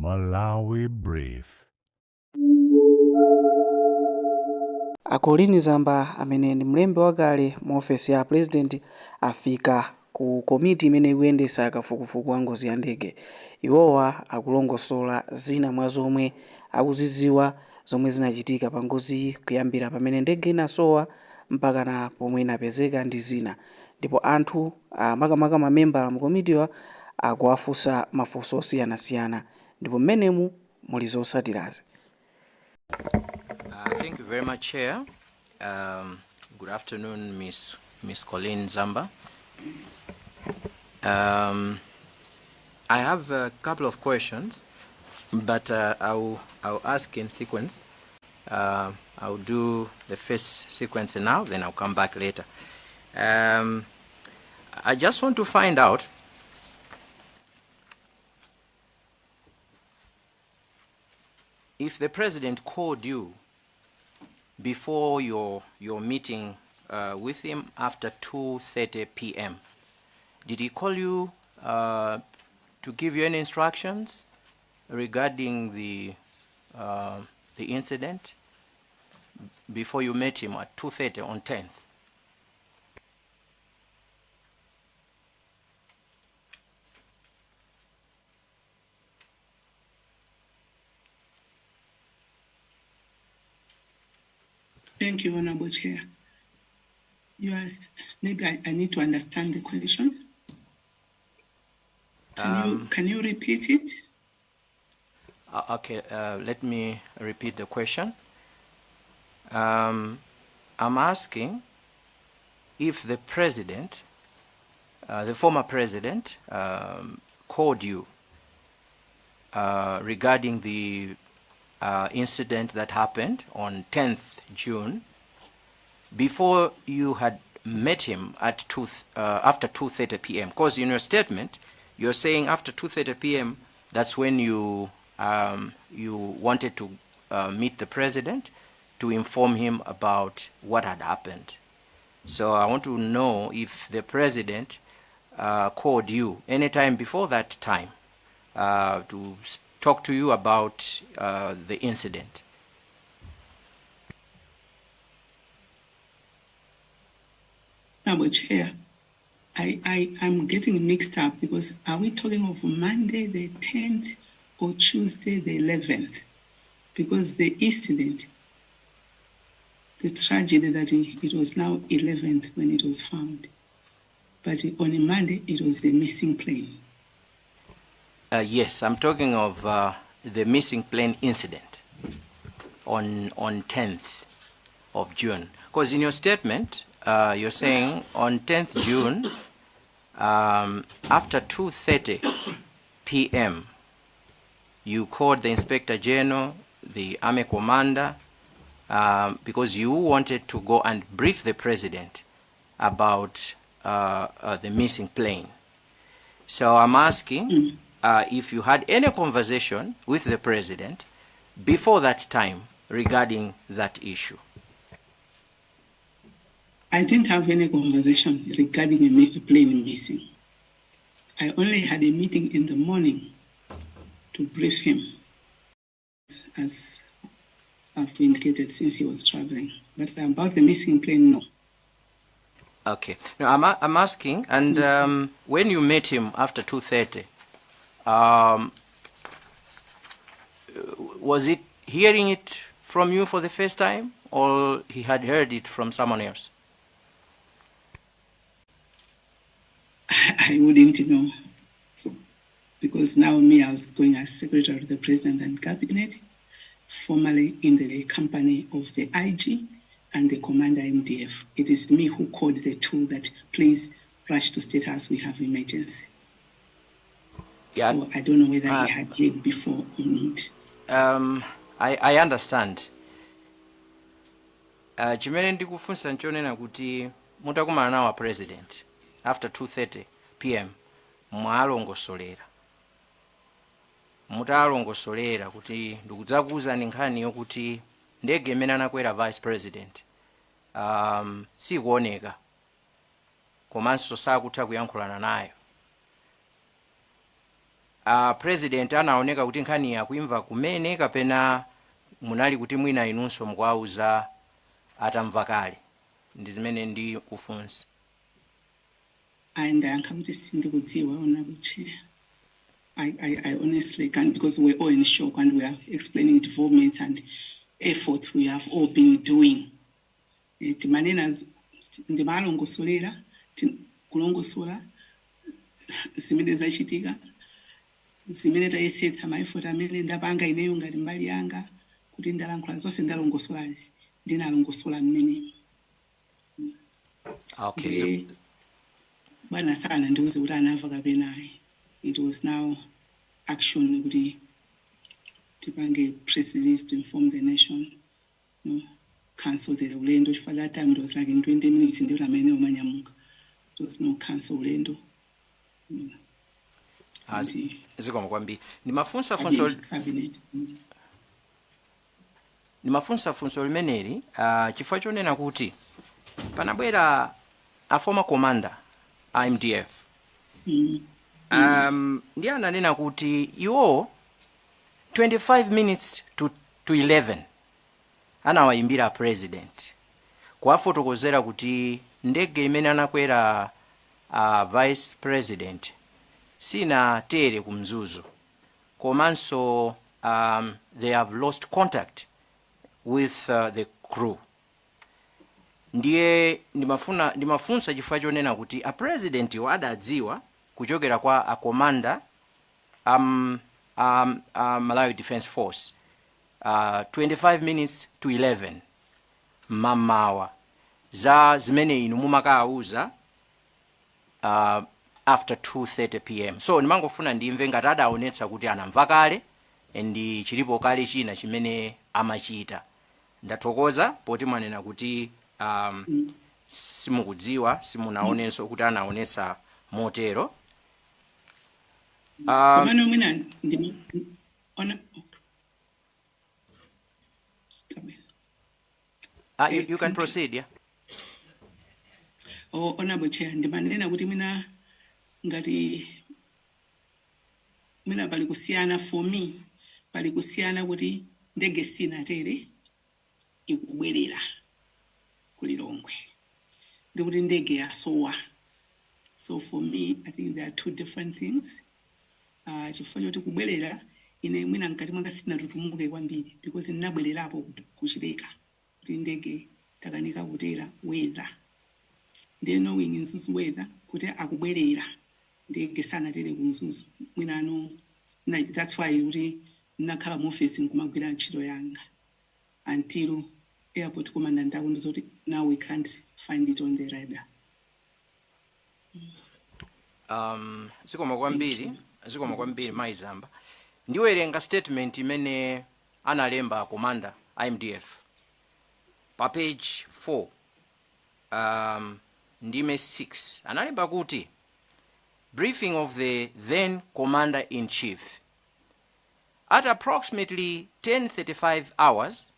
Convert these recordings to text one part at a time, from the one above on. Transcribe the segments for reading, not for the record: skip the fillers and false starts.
Malawi Brief. A Colleen Zamba, amene ndi mlembi wakale mu ofesi ya President, afika ku komiti imene ikuyendetsa kafukufuku wa ngozi ya ndege. Iwowa akulongosola zina mwa zomwe akuzidziwa zomwe zinachitika pa ngoziyi, kuyambira pamene ndege inasowa mpakana pomwe inapezeka ndi zina. Ndipo anthu, makamaka mamembala mu komitiwa, akuwafunsa mafunso osiyanasiyana, ndipo mmenemu muli zotsatirazi. Thank you very much, Chair. Good afternoon, Miss Colleen Zamba. I have a couple of questions, but I'll ask in sequence. I'll do the first sequence now, then I'll come back later. I just want to find out if the president called you before your meeting with him after 2:30 p.m. Did he call you to give you any instructions regarding the incident before you met him at 2:30 on 10th? Thank you, Honorable Chair. You asked, maybe I need to understand the question. Can you repeat it? Okay, let me repeat the question. I'm asking if the president, the former president, called you regarding the incident that happened on 10th June before you had met him at 2, after 2:30 p.m. Because in your statement, you're saying after 2:30 p.m., that's when you wanted to meet the president to inform him about what had happened. So I want to know if the president called you anytime before that time to talk to you about the incident. Honorable Chair, I'm getting mixed up because are we talking of Monday the 10th or Tuesday the 11th? Because the incident, the tragedy that it was now 11th when it was found. But on a Monday, it was the missing plane. Yes, I'm talking of the missing plane incident on 10th of June. Because in your statement, you're saying on 10th June, after 2:30 p.m., you called the Inspector General, the Army Commander, because you wanted to go and brief the president about the missing plane. So I'm asking if you had any conversation with the president before that time regarding that issue. I didn't have any conversation regarding a plane missing. I only had a meeting in the morning to brief him, as I've indicated, since he was traveling. But about the missing plane, no. Okay. No, I'm asking, and when you met him after 2:30, was it hearing it from you for the first time, or he had heard it from someone else? I wouldn't know. Because now me, I was going as Secretary to the President and Cabinet, formerly in the company of the IG and the Commander MDF. It is me who called the two that please rush to State House, we have emergency. So I don't know whether he had heard before or not. I understand. Chimene ndikufunsa nchonena kuti mutakumana nawo a president after 2:30 p.m., mwalongosolera, mutalongosolera kuti ndikudzakuwuzani nkhani yokuti ndege imene anakwera vice president sikuoneka komanso sakutha kuyankhulana nayo. President anaoneka kuti nkhani akuimva kumene, kapena munali kuti mwina inunso mukuwauza atamva kale? Ndi zimene ndi kufunsa. Ayi, ndayankha kuti sindikudziwa, Honorable Chair. I honestly can't, because we're all in shock and we are explaining developments and efforts we have all been doing. Timanena ndimalongosolera, kulongosola zimene zachitika, zimene tayesetsa, ma effort amene ndapanga ineyo ngati mbali yanga, kuti ndalankhula zonse ndalongosolazi, ndinalongosola mmenemo. Okay. Ndiye bwana sana ndiuze kuti anamva kapena ayi. It was now action kuti tipange press release to inform the nation, no, cancel the ulendo, chifukwa that time it was like in 20 minutes ndikuti amene umanyamuka. It was no, cancel ulendo. Ah, Ndi zikomo kwambiri. Ndimafunsa funso cabinet. Ndimafunsa funso limeneli chifukwa chonena kuti panabwera a former commander a MDF. Ndiye ananena kuti iwo 25 minutes to 11 anawayimbira president kuwafotokozera kuti ndege imene anakwera vice president sinatere ku Mzuzu, komanso they have lost contact with the crew. Ndiye ndimafunsa chifukwa chonena kuti a president iwo adadziwa kuchokera kwa a commander Malawi Defense Force 25 minutes to 11 mmamawa za zimene inu mumakawuza after 2:30 p.m. So ndimangofuna ndimve ngati adaonetsa kuti anamva kale ndi chilipo kale china chimene amachita. Ndathokoza poti mwanena kuti simukudziwa, simunaonenso kuti anaonetsa motero. Komano mwina ndima ona, okay. Tabe. You can Thank you. proceed, yeah. Oh, Honorable Chair, ndimanena kuti mwina ngati mwina pali kusiyana, for me pali kusiyana kuti ndege sinatere, ikubwerera ku Lilongwe, ndikuti ndege yasowa. So for me, I think there are two different things, chifukwa choti kubwerera, ine mwina mkati mwanga sinatutumuke kwambiri because ndinabwererapo kuchileka kuti ndege takanika kutera, weather. Ndiye knowing Mzuzu weather, kuti akubwerera, ndege sanatere ku Mzuzu, mwina ano that's why kuti ndinakhala mu office nkumagwira ntchito yanga until airport commandant akundiuza kuti now we can't find it on the radar. Zikomo kwambiri, zikomo kwambiri, Mayi Zamba. Ndiwerenga statement imene analemba commander MDF pa page 4, ndime 6. Analemba kuti, "Briefing of the then commander in chief: At approximately 10:35 hours,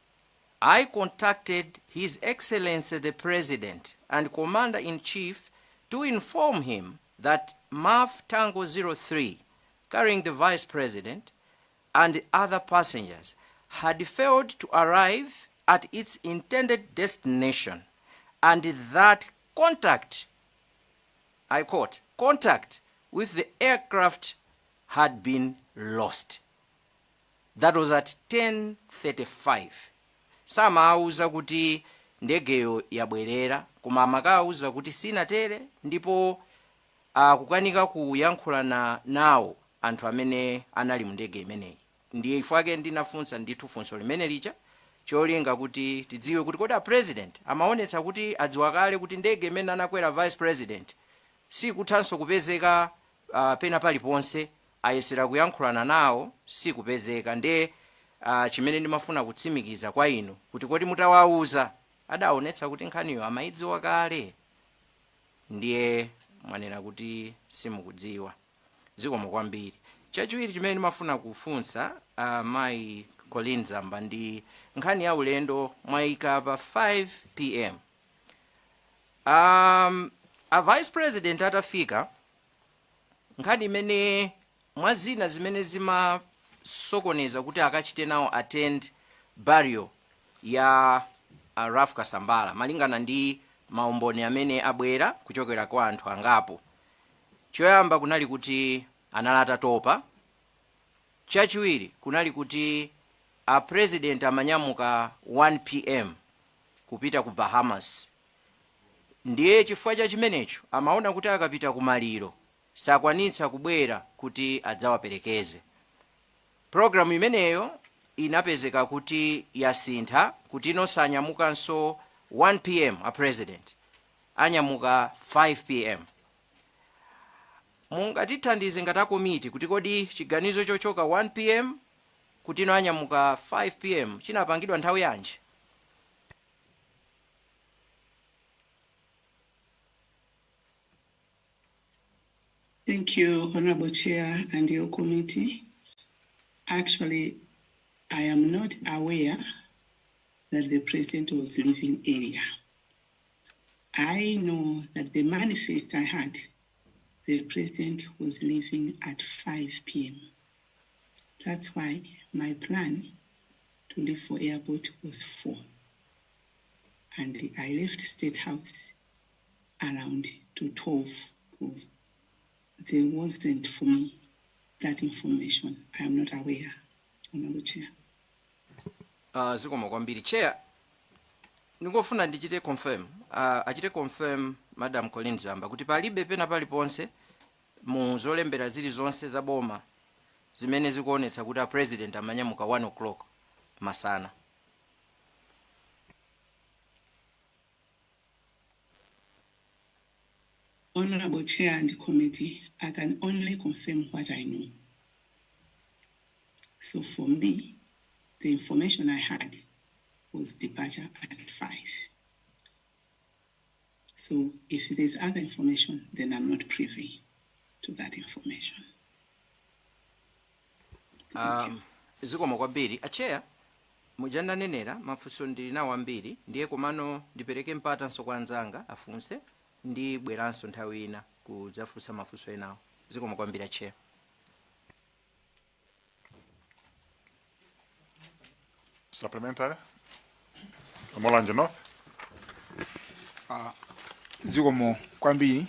I contacted His Excellency the President and Commander in Chief to inform him that MAF Tango 03, carrying the Vice President and other passengers, had failed to arrive at its intended destination and that contact, I quote, 'contact with the aircraft had been lost.'" That was at 10:35. Samawuza kuti ndegeyo yabwerera, koma amakawuza kuti sinatere ndipo akukanika kuyankhulana nawo anthu amene anali mu ndege imeneyi. Ndiye ifwake ndinafunsa ndithu funso limene lija, cholinga kuti tidziwe kuti kodi a president amaonetsa kuti adziwa kale kuti ndege imene anakwera vice president sikuthanso kupezeka pena paliponse, ayesera kuyankhulana nawo, sikupezeka. Ndiye chimene ndimafuna kutsimikiza kwa inu kuti kodi mutawauza adaonetsa kuti nkhaniyo amayidziwa kale? Ndiye mwanena kuti simukudziwa. Zikomo kwambiri. Chachiwiri chimene ndimafuna kufunsa mayi Colleen Zamba ndi nkhani ya ulendo mwayika pa 5 p.m. A vice president atafika, nkhani imene Mwa zina zimene zimasokoneza kuti akachite nawo attend burial ya Ralph Kasambara, malingana ndi maumboni amene abwera kuchokera kwa anthu angapo, choyamba kunali kuti anali atatopa, chachiwiri kunali kuti a President amanyamuka 1 p.m. kupita ku Bahamas, ndiye chifukwa cha chimenecho amaona kuti akapita kumaliro sakwanitsa kubwera kuti adzawaperekeze. Programu imeneyo inapezeka kuti yasintha, kuti ino sanyamukanso 1 p.m., a President anyamuka 5 p.m. Mungatithandize ngati akomiti kuti kodi chiganizo chochoka 1 p.m. kuti ino anyamuka 5 p.m. chinapangidwa nthawi yanji? Thank you, Honorable Chair and your committee. Actually, I am not aware that the President was leaving earlier. I know that the manifest I had, the President was leaving at 5 p.m. That's why my plan to leave for airport was 4. And I left State House around to 12. There wasn't for me that information. I am not aware, Honorable Chair. Zikomo kwambiri, Chair. Ndingofuna ndichite confirm, achite confirm Madam Colleen Zamba kuti palibe pena paliponse mu zolembera zilizonse za boma zimene zikuonetsa kuti a President amanyamuka 1 o'clock masana. Honorable Chair and committee, I can only confirm what I know. So for me, the information I had was departure at 5. So if there's other information, then I'm not privy to that information. Thank you. Zikomo kwambiri, a Chair. Muja ndanenera, mafunso ndili nawo ambiri, ndiye komano ndipereke mpatanso kwa anzanga afunse, ndi bweranso nthawi ina kudzafunsa mafunso enawo. Zikomo kwambiri, a Chair. Supplementary. Mulanje North. Zikomo kwambiri.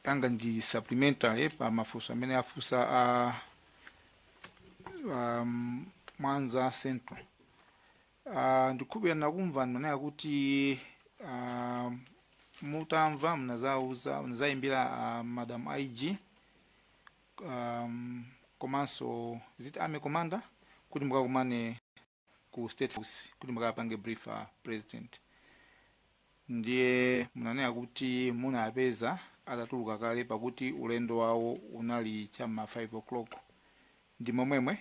Anga ndi supplementary pa mafunso amene afunsa a Mwanza Central. Ndikhulupirira nakumva manena kuti mutamva mnazauza, mnazayimbira Madam IG komanso ziti army commander kuti mukakumane ku State House kuti mukapange brief President. Ndiye munanena kuti munapeza atatuluka kale, pakuti ulendo wawo unali cham'ma 5 o'clock. Ndi momwemwe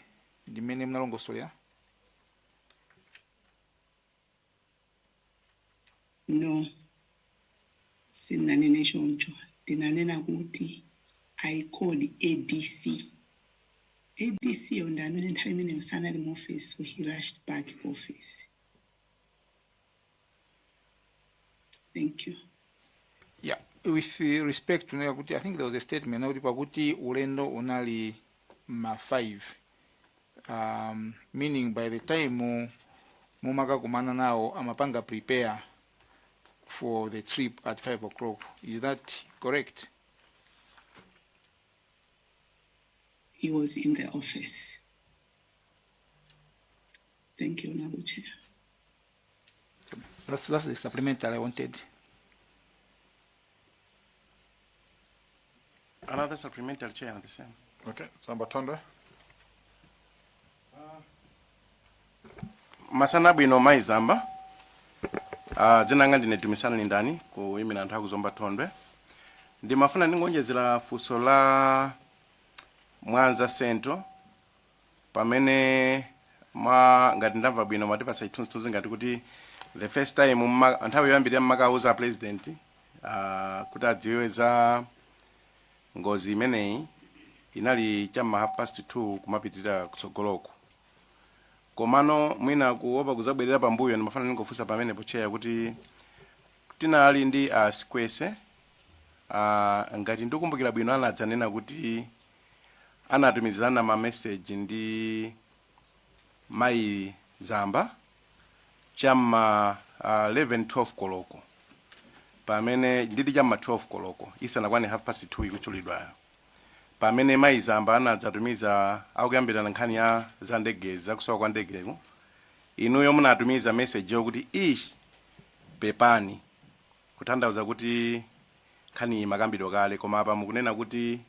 ndimene munalongosolera? No, sinanene choncho. Ndinanena kuti I called ADC. ADC yo ndi amene nthawi imeneyo sanali mu office, so he rushed back office. Thank you. Yeah, with respect, tunena kuti I think there was a statement kuti pakuti ulendo unali ma 5, meaning by the time mumakakumana nawo amapanga prepare for the trip at 5 o'clock. Is that correct? He was in the office. Thank you, Honorable Chair. That's the supplementary I wanted. Another supplementary, Chair, on the same. Okay, Zomba Thondwe. Masana bwino, Mai Zamba. Dzina langa ndine Dumisani Lindani, kuyimira anthu akuzomba Thondwe. Ndimafuna ndingonjezera funso la Mwanza Central pamene ma ngati ndamva bwino, matipasa chithunzithunzi ngati kuti the first time nthawi yoyambirira mmakauza President kuti adziwe za ngozi imeneyi inali cham'ma 2:30 kumapitirira kutsogoloko. Komano mwina kuopa kuzabwerera pambuyo, ndimafuna ndingofunsa pamenepo, Chair, kuti tinali ndi a Sikwese, ngati ndikumbukira bwino, anadzanena kuti Anatumizirana ma message ndi mayi Zamba chamma 11 12 koloko, pamene nditi chamma 12 koloko isanakwane half past 2 ikutchulidwayo, pamene mayi Zamba anadzatumiza akuyambirana nkhani ya za ndegezi, zakusowa kwa ndegeko, inuyo munatumiza message yokuti "Ish, pepani," kutanthauza kuti nkhani imakambidwa kale. Koma apa mukunena kuti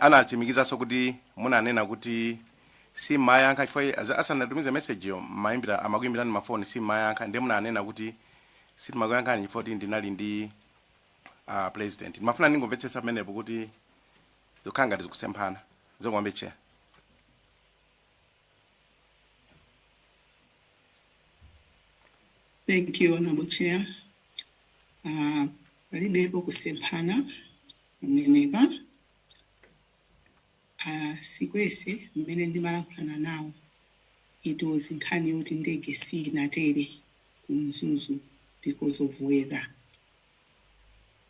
anatsimikizaso kuti munanena kuti simayankha chifukwa asanatumize message yo mayimbira, amakuyimbirani mafoni, simayankha, ndiye munanena kuti sitimakuyankhani chifukwa kuti ndinali ndi president. Ndimafuna ndingomvetsetsa pamenepo kuti zikukhala ngati zikusemphana. Zikomo, Chair. Thank you, Honorable Chair. Palibepo kusemphana pamenepa. Sikwese mmene ndimalankhulana nawo, it was nkhani yoti ndege sinatere ku Mzuzu because of weather,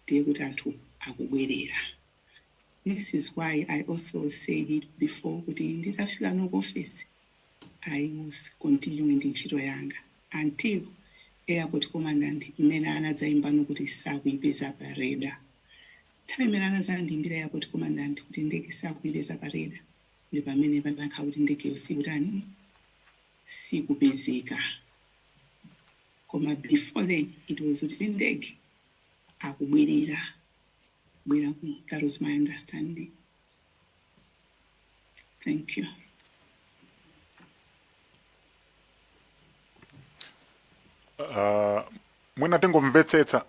ndiye kuti anthu akubwerera. This is why I also said it before kuti nditafika no ku office, I was continuing ndi ntchito yanga until airport commandant mmene anadzayimbano kuti sakuyipeza pa radar. Nthawi imene anadzandiyimbira airport commandant kuti ndege sakuyipeza pa radar, ndi pamene panakhala kuti ndegeyo sikutani, sikupezeka. Koma before then it was kuti ndege akubwerera bwera ku. That was my understanding. Thank you. Mwina tingomvetsetsa,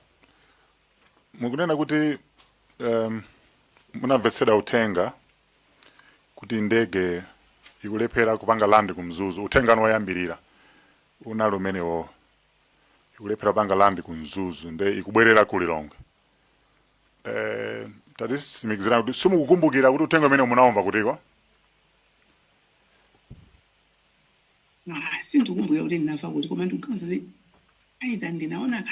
mukunena kuti munamvetsedwa uthenga kuti ndege ikulephera kupanga land ku Mzuzu. Uthenga woyambirira unali umenewo, ikulephera kupanga land ku Mzuzu nde ikubwerera ku Lilongwe. Tatitsimikizira kuti simukukumbukira kuti uthenga umene munaumva kutiko? Ah, sindikumbukira kuti ndinamva kuti, koma ndikuganiza kuti either ndinaona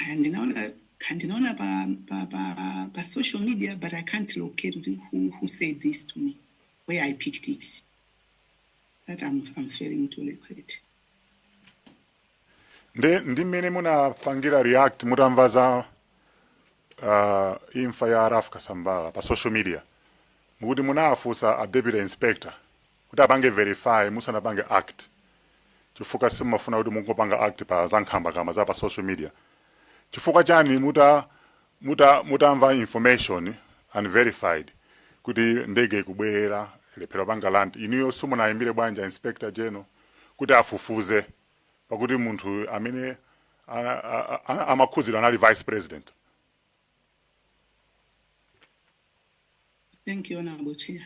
pa social media, but I can't locate kuti who said this to me, where I picked it. That I'm failing to locate. Ndi mmene munapangira react mutamva za imfa ya Ralph Kasambara pa social media, mukuti munafunsa a deputy inspector kuti apange verify musanapange act, chifukwa simumafuna kuti mungopanga act pa za nkhambakamwa za pa social media. Chifukwa chani mutamva information unverified kuti ndege ikubwerera, ilephera kupanga land, inuyo simunayimbire bwanja inspector general kuti afufuze, pakuti munthu amene amakhuzidwa anali vice president? Thank you, Honorable Chair.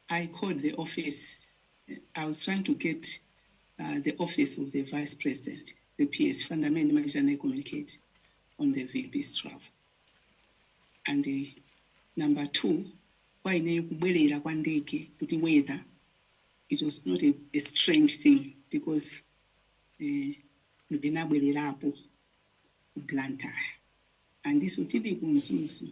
I called the office. I was trying to get the office of the Vice President, the PS, fundamental manager, communicate on the VP's travel. And number two, kwa ineyo kubwerera kwa ndege kuti weather, it was not a strange thing because ndinabwererapo ku Blantyre, and so tili ku Mzuzu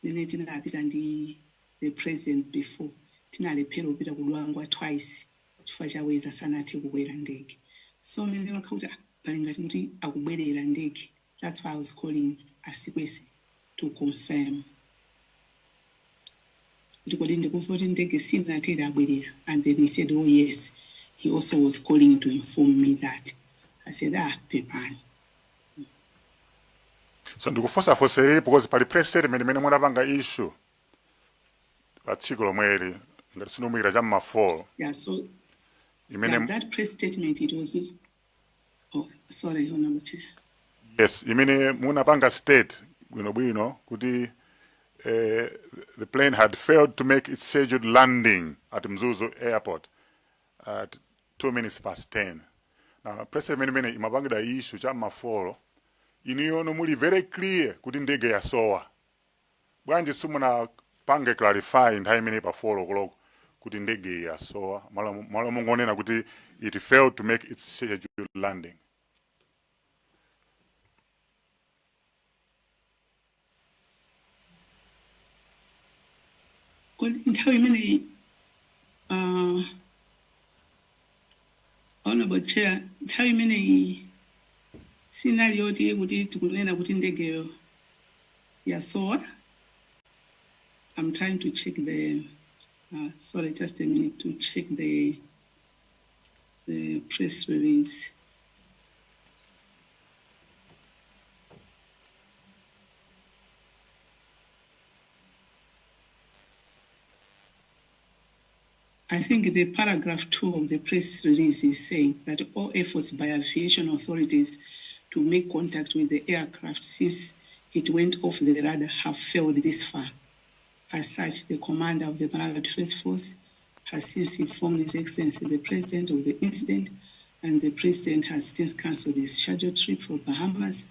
mene tinapita ndi the president before, tinalephera kupita ku Dwangwa twice chifukwa cha weather, sanathe kukwera ndege. So mene wakha kuti pali ngati kuti akubwerera ndege, that's why I was calling Asikwese to confirm kuti kodi ndikumva kuti ndege sinatere, abwerera. And then he said, "Oh yes, he also was calling to inform me that." I said, "Ah, pepani." So ndikufunsafunsa ili because pali press statement imene munapanga issue pa tsiku lomweli, ngati sindikumbukira, cha mma 4. Yeah, so imene yeah, that press statement, it was, oh sorry, Honorable Chair. Yes, imene munapanga state bwinobwino kuti the plane had failed to make its scheduled landing at Mzuzu Airport at 2 minutes past 10. Now press statement imene imapangidwa issue cha ma 4, inuyono muli very clear kuti ndege yasowa. Bwanji simunapange clarify nthawi imene pa 4 o'clock kuti ndege yasowa, malo mungonena kuti it failed to make its scheduled landing? Kodi nthawi imeneyi Honorable Chair, nthawi imeneyi sinali yoti kuti tikunena kuti ndegeyo yasowa. I'm trying to check the, sorry, just a minute to check the press release. I think the paragraph 2 of the press release is saying that all efforts by aviation authorities to make contact with the aircraft since it went off the radar have failed this far. As such, the commander of the Malawi Defense Force has since informed His Excellency the President of the incident, and the President has since cancelled his scheduled trip for Bahamas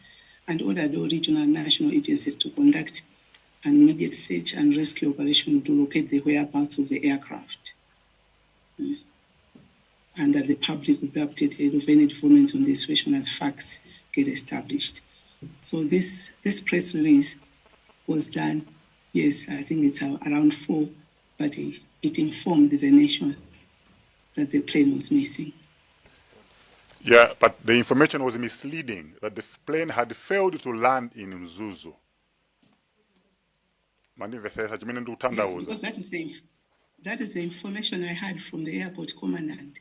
and ordered all regional and national agencies to conduct an immediate search and rescue operation to locate the whereabouts of the aircraft. And that the public will be updated of any development on the situation as facts get established. So this press release was done, yes, I think it's around 4, but it informed the nation that the plane was missing. Yeah, but the information was misleading, that the plane had failed to land in Mzuzu. Mandimvesesa chimene Yes, ndikutanthauza. because that is the information I had from the airport commandant,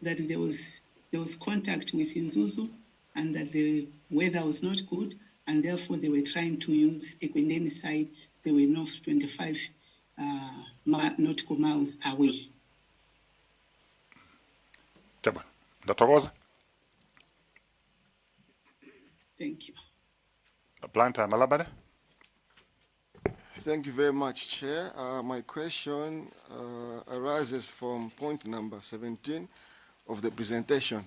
that there was contact with Mzuzu and that the weather was not good, and therefore they were trying to use Ekwendeni side. They were not 25 nautical miles away. Chabwino, ndathokoza. Thank you. Blantyre Malabada. Thank you very much, Chair. My question arises from point number 17 of the presentation.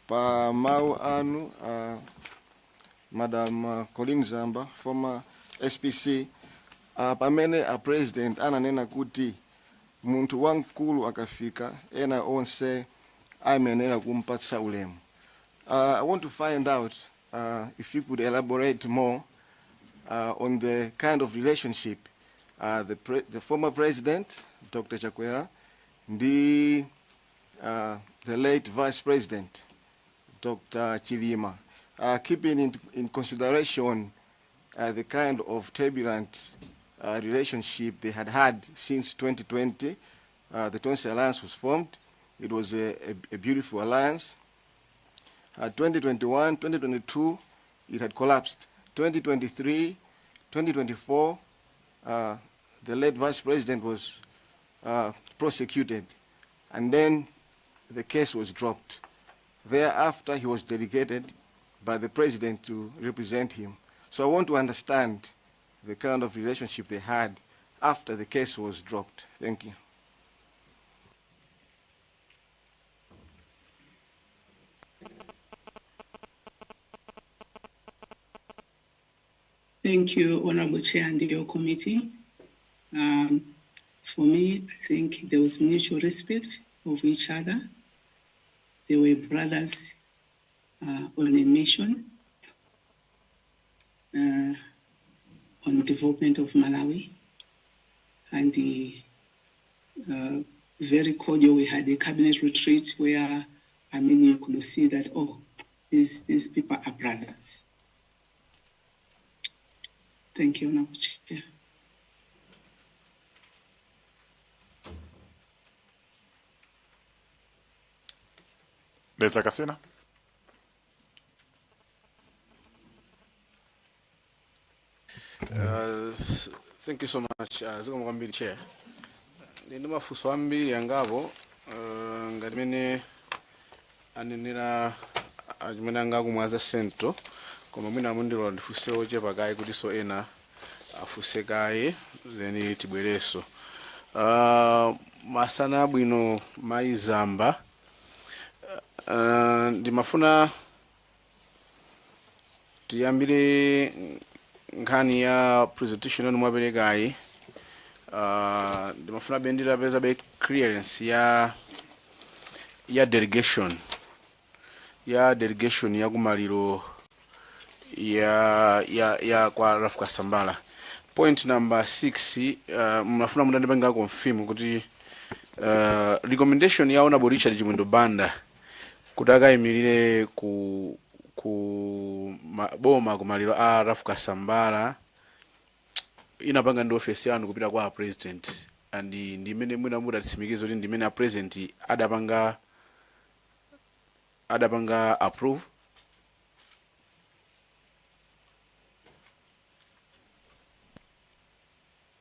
Pa mau anu, Madam Colleen Zamba, former SPC, pamene a president ananena kuti munthu wamkulu akafika ena onse amayenera kumpatsa ulemu. I want to find out if you could elaborate more on the kind of relationship the former president, Dr. Chakwera, the late vice president, Dr. Chilima, keeping in consideration the kind of turbulent relationship they had had since 2020. The Tonse Alliance was formed. It was a beautiful alliance. 2021, 2022, it had collapsed. 2023, 2024, the late vice president was prosecuted, and then the case was dropped. Thereafter, he was delegated by the president to represent him. So I want to understand the kind of relationship they had after the case was dropped. Thank you. Thank you, Honorable Chair and your committee. For me, I think there was mutual respect of each other. They were brothers on a mission on development of Malawi. And the, very cordial. We had a cabinet retreat where, I mean, you could see that, oh, these people are brothers. Thank you, Honorable Chair. Dedza Kasina. Thank you so much, zikomo kwambiri, Chair. Ndi mafunso ambiri angapo, ngati mene anenera achimene angakumwaza sento, koma mwina amundilola ndifunse ochepa kaye kutinso ena afunse kaye, then tibwerenso. Masana abwino, Mayi Zamba. Ndimafuna tiyambire nkhani ya presentation yanu mwaperekayi. Ndimafuna be nditapeza be clearance ya delegation ya kumaliro ya kwa Ralph Kasambara. Point number 6, mnafuna mundandipanga confirm kuti Recommendation ya Honorable Richard Chimwendo Banda kuti akayimirire ku boma kumaliro a Ralph Kasambara inapanga ndi ofesi yanu kupita kwa a president, and ndi imene mwina mudatitsimikiza kuti ndi imene a president adapanga approve.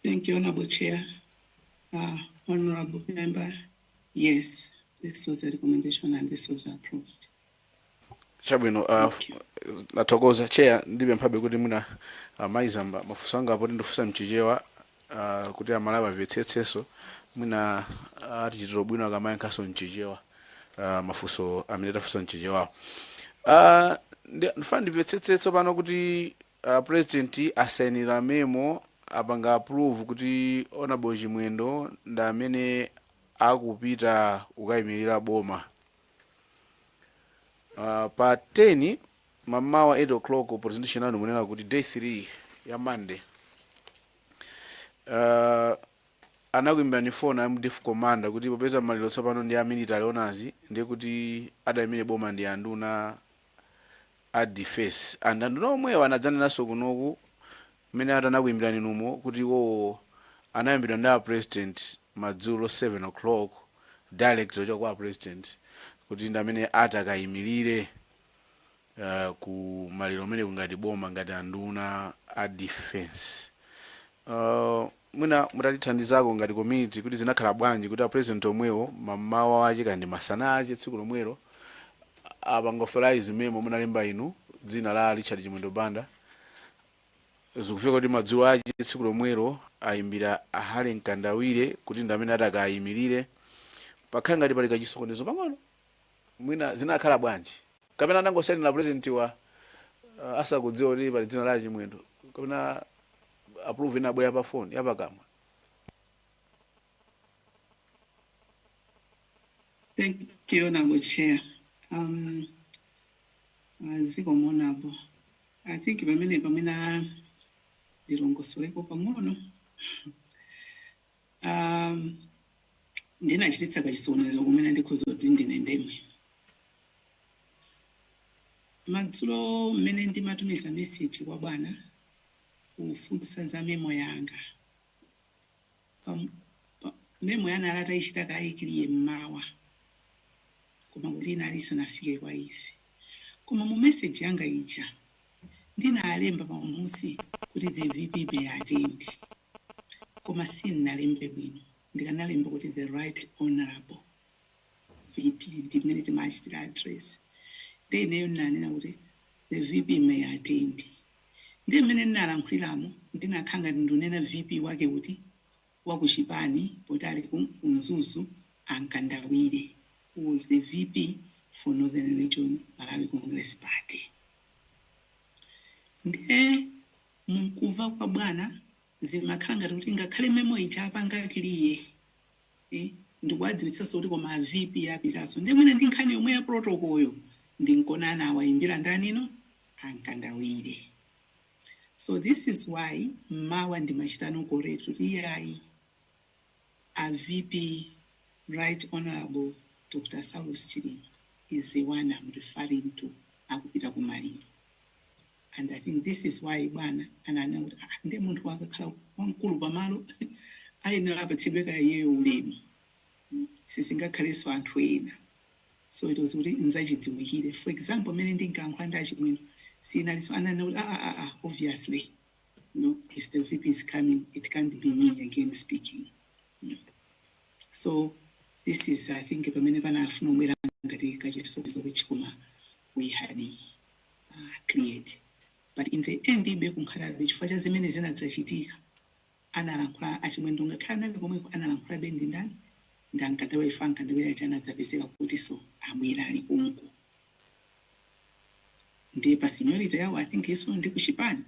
Thank you, Honorable Chair. Honorable Member, yes, this was a recommendation and this was approved. Chabwino, Thank you. nathokoza, Chair. Ndipemphabe kuti mwina Mayi Zamba, mafunso anga apoti ndifunsa mchichewa kuti Amalawi amvetsetsenso, mwina atichitira bwino akamayankhanso mchichewa mafunso amene tafunsa mchichewawo. Ndifuna ndimvetsetse tsopano kuti president asayinira memo, apanga approve kuti Honorable Chimwendo ndi amene akupita kukayimirira boma pa 10 mamawa 8 o'clock. Presentation yanu munena kuti day 3 ya Monday, anakuimbirani phone a MDF commander kuti popeza maliro tsopano ndi a military honors, ndiye kuti adayimire boma ndi anduna a defense, and anduna omwewo anadzanenanso kunoku mmene ati anakuimbirani numo kuti iwowo anayimbidwa ndi a president madzulo 7 o'clock, direct kuchoka kwa a president, kuti ndi amene atakayimirire ku maliro amene ngati boma, ngati anduna a defense. Mwina mutatithandizako ngati community kuti zinakhala bwanji kuti a president omwewo mamawa wache kandi masana ache tsiku lomwelo apanga authorize memo munalemba inu dzina la Richard Chimwendo Banda, zikufika kuti madzulo ache tsiku lomwelo ayimbira a Harry Mkandawire kuti ndi amene atakayimirire. Pakhala ngati pali kachisokonezo pang'ono. Mwina zinakhala bwanji? Kapena anangosainira president wa asakudziwa kuti pali dzina la Chimwendo, kapena approve inabwera pa phone yapakamwa? Thank you, Honorable Chair. Zikomo, Honorable. I think pamene ndilongosoleko pang'ono. Ndinachititsa kachisokonezo kumene ndikhoza kuti ndine ndemwe. Madzulo mmene ndimatumiza message kwa bwana kufunsa za memo yanga, memo yanali atayichita kayikiliye mmawa, koma kuti inali isanafike kwa ife. Koma mu message yanga ija ndinalemba pamusi kuti the VP may attend, koma sindinalembe bwino. Ndikanalemba kuti the right honorable VP, ndimene timachitira address. Ndi ineyo ndinanena kuti the VP may attend. Ndi mmene ndinalankhuliramo, ndinakhala ngati ndinena VP wake kuti wakuchipani, poti ali ku Mzuzu, a Mkandawire, who was the VP for Northern Region, Malawi Congress Party. Ndiye mkumva kwa bwana zimakhala ngati kuti ngakhale memo ija apanga clear, ndikuwadziwitsanso kuti koma a VP apitanso, ndiye mwina ndi nkhani yomwe ya protocol yo, ndinkona anawayimbira ndanino, a Mkandawire. So this is why mmawa ndimachitano correct kuti iyayi, a VP, Right Honorable Dr Saulos Chilima, is the one I'm referring to akupita kumaliro. And I think this is why bwana ananena kuti, ah, ndiye munthu akakhala wamkulu pamalo ayenera apatsidwe kaya iyeyo ulemu, sizingakhalenso anthu ena. So it was kuti nzachidziwikire. For example, mmene ndinkayankhula ndi achimwendo, sinalinso ananena kuti, ah, ah, ah, ah, obviously no, if the VP is coming, it can't be me again speaking. No. So this is, I think, pamene panafuna kubwera ngati kachisokonezo, which koma we had cleared. But in the end ibe kunkhalabe chifukwa cha zimene zinadzachitika, analankhula achimwendo ngakhale anali komweko, analankhulabe ndi ndani? Ndi a Mkandawire. Ife a Mkandawire aja anadzapezeka kuti so abwera ali konko, ndiye pa seniority yawo, I think iso ndi kuchipani,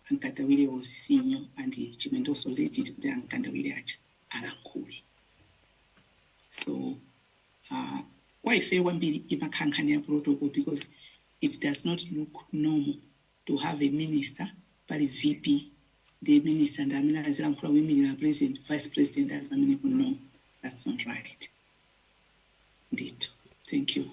a Mkandawire was senior and Chimwendo also let it kuti a Mkandawire aja alankhule. So kwa ife kwambiri imakhala nkhani ya protocol, because it does not look normal to have a minister pali VP, ndi minister ndi amene azilankhula kuyimirira president, vice president ali pamenepo. No. That's not right. Indeed. Thank you.